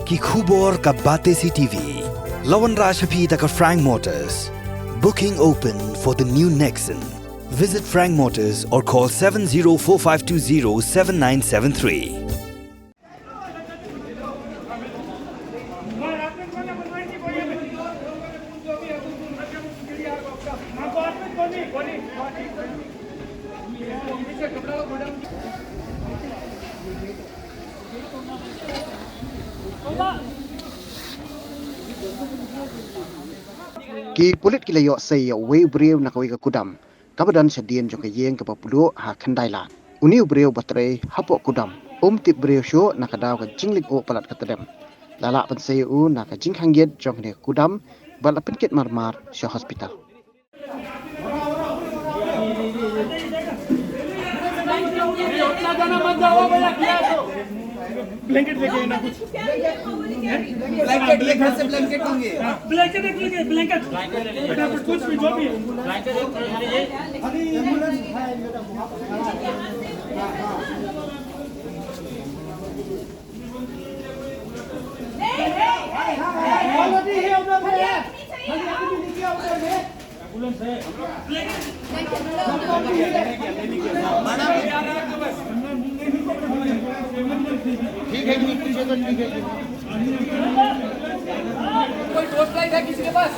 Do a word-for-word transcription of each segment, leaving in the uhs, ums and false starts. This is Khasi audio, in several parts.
Ki khubor ka Batesi T V. La wanrah sha phi da ka Frank Motors. Booking open for the new Nexon. Visit Frank Motors or call seven zero four five two zero seven nine seven three. Ki pulit ki la ïoh sei ïa uwei u briew na kawei ka kudam kaba don shadien jong ka ïing kaba pduh ha Khyndai Lad. Une u briew ba trei hapoh kudam um tip briew shuh na ka daw ka jingleit uh palat ka tdem. La lah ban sei ïa u na ka jingkhang ïit jong kane ka kudam bad la pynkit marmar sha hospital. ब्लैंकेट लेके आना कुछ। ब्लैंकेट, ये घर से ब्लैंकेट होंगे। ब्लैंकेट एक लेके, ब्लैंकेट। बेटा, कुछ, कुछ भी, जो भी है। ठीक है जी, पीछे तो ठीक है जी। कोई टॉर्च लाइट है किसी के पास?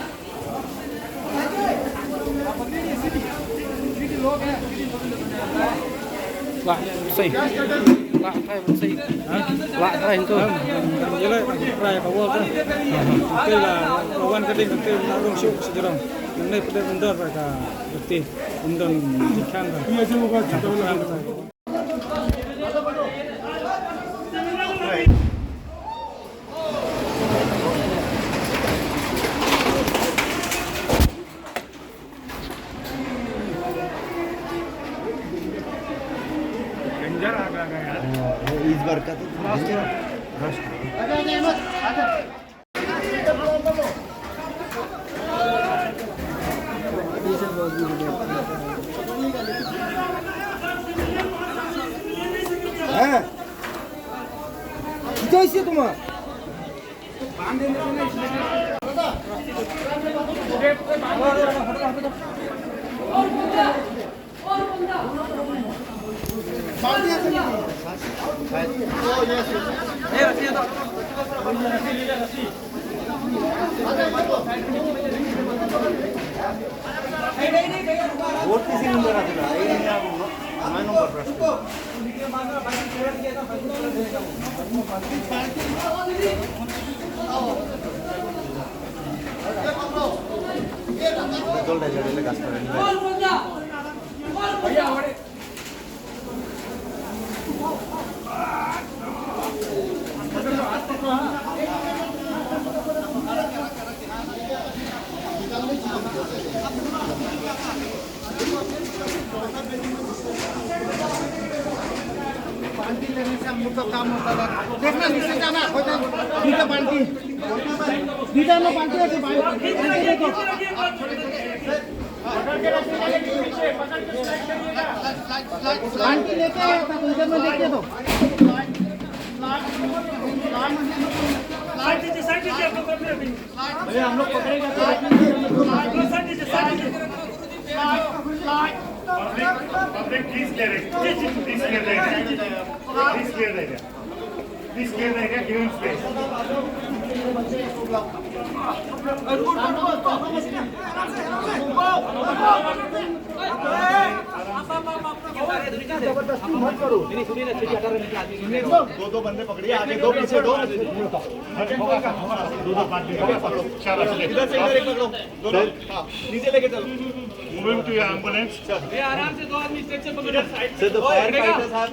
Lah, sei. Lah, trai, sei. Lah, trai, tu. Ïa la, trai, ka wall, tu. Te la, wan ka ding, te la rung shuh, sejrong. Ym dei pdem ym don ka, te, ym don jingkhang ka. इस बार का तो तुम হ্যাঁ, কি হয়েছে তোমার? ভর্তি সিলিন্ডার আছে না, এই নিয়ে আগুন, নয় নম্বর প্রার্থী। জলটা জ্বালালে গাছটা নিয়ে बाल्टी लेने से हम लोग का काम होता था। देखना, नीचे जाना, हो जाए, नीचे बाल्टी। नीचे हम लोग बाल्टी रखे, बाल्टी, बाल्टी दे दो। बाल्टी लेके आया था, तो इधर में लेके दो। साइड दीजिए, साइड दीजिए, आप लोग अभी, अभी। भैया, हम लोग पकड़ेगा तो साइड दीजिए, साइड दीजिए। पब्लिक, पब्लिक, प्लीज क्लियर है। प्लीज क्लियर रहेगा। प्लीज क्लियर रहेगा। प्लीज क्लियर रहेगा, गिवन स्पेस। जबरदस्ती मत करो। दो दो बंदे पकड़िए, आगे दो, पीछे दो। दो दो पार्टी पकड़ो। इधर से इधर एक पकड़ो। दोनों। हाँ, नीचे लेके चलो। Moving to your ambulance. Sir, the firefighters have